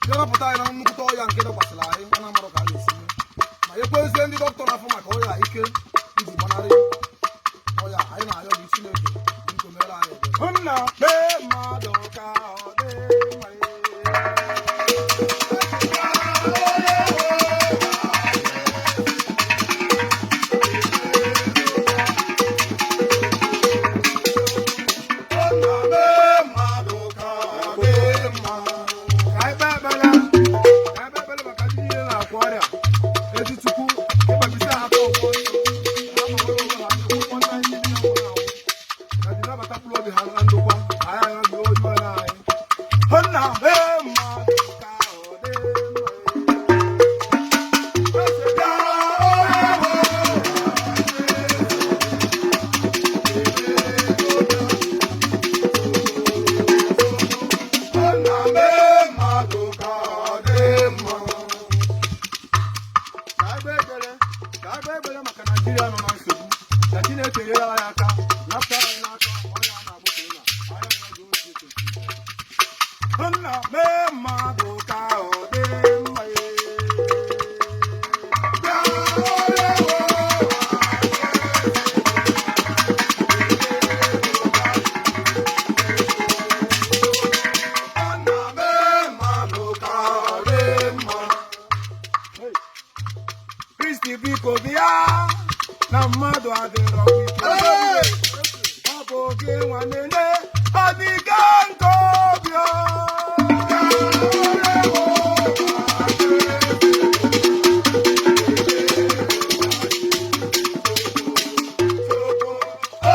Bịa napụta anyị na nnukwute ọya nke dakwasịrị anyị a na-amarọ ka a ga-esi mee, ma nyekwezie ndị dọkịta na-afụ maka ọya ike iji gbanarị ọya. Anyị na-ayọ gị, Chineke, biko mere anyị ebere. Nna, mee mmadụ ka ọ dị mma. Nna, mee mmadụ ka ọ dị mma. Ka anyị kpee ekpere, ka anyị kpee ekpere maka ndị niile na-akwa ọrịa. Ezi Chukwu, ịkpabisi ha aka ọgwọ nsọ ha ma nwere onwe ha, akwụkwọ nna anyị ndị na-anwụ anwụ ka dị nabata mkpụrụ obi ha na ndokwa. Anyị anya gị oju anyị. Nna, mee mmadụ ka ọ dị mma. Bịa onye nwe. Nna, mee mmadụ ka ọ dị mma. Ka anyị kpee ekpere, ka anyị kpee ekpere maka Naijiria nọ na nsogbu, ka Chineke nyere anyị aka napụta anyị n'aka ọrịa a na-agbụ korona. Anyị arịọ gị, o Jesu Kristi. Nna, mee mmadụ ka ọ dị mma. Bịa onye nwe. Nna, mee mmadụ ka ọ dị mma. Kristi, biko bịa na mmadụ adịrọ ike. Ọ bụ gị nwa na-enye ọdịga nke obi o. Bịa onye nwe.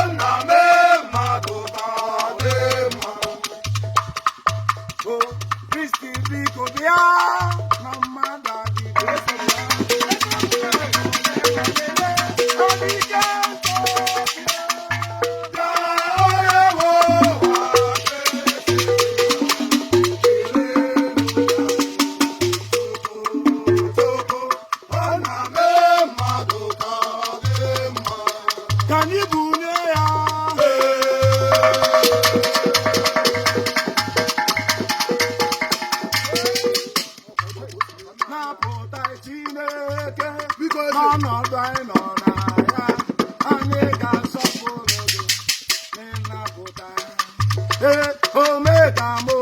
Nna, mee mmadụ ka ọ dị mma. O Kristi, biko bịa na mmadụ adịghị ọdịga nke obi o. Bịa onye nwe. Nna, mee mmadụ ka ọ dị mma. Ka anyị bunye ya. Napụta, Chineke, Biko eze. n'ọnọdụ anyị nọ na ya. Anyị ga-asọpụrụ gị n'ịnapụta. Ee, omegamo,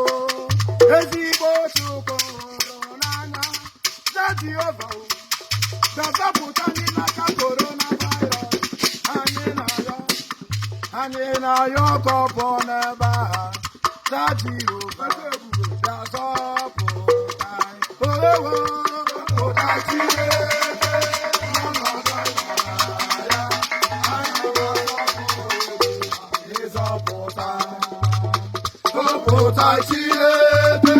ezigbo Chukwu hụrụ n'anya. Za Jehova o, ga-azọpụta anyị n'aka korona virus. Anyị na-arịọ, anyị na-arịọ ka ọ pụọ n'ebe a. Za Jehova, bịa zọpụta anyị. Owewo, Pụta Chineke, n'ọnọdụ anyị nọ na ya. Anyị ga-asọpụrụ gị n'ịzọpụta. Zọpụta Chineke.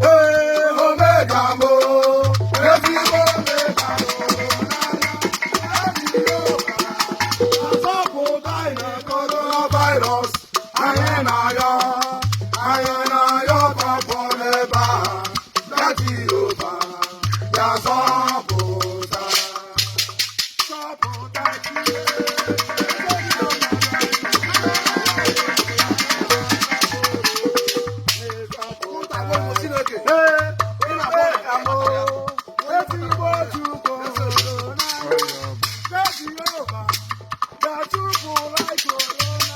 Ee, Omega mo, ezigbo Omega mo, zọpụta anyị na coronavirus. Anyị na-arịọ, anyị na-arịọ ka ọ pụọ n'ebe a. Bịa Jehova, bịa zọpụta. Zọpụta Chineke. Chineke. Ee, omegamo, ezigbo Chukwu hụrụ n'anya. Za Jehova, ga-achụpụla anyị korona.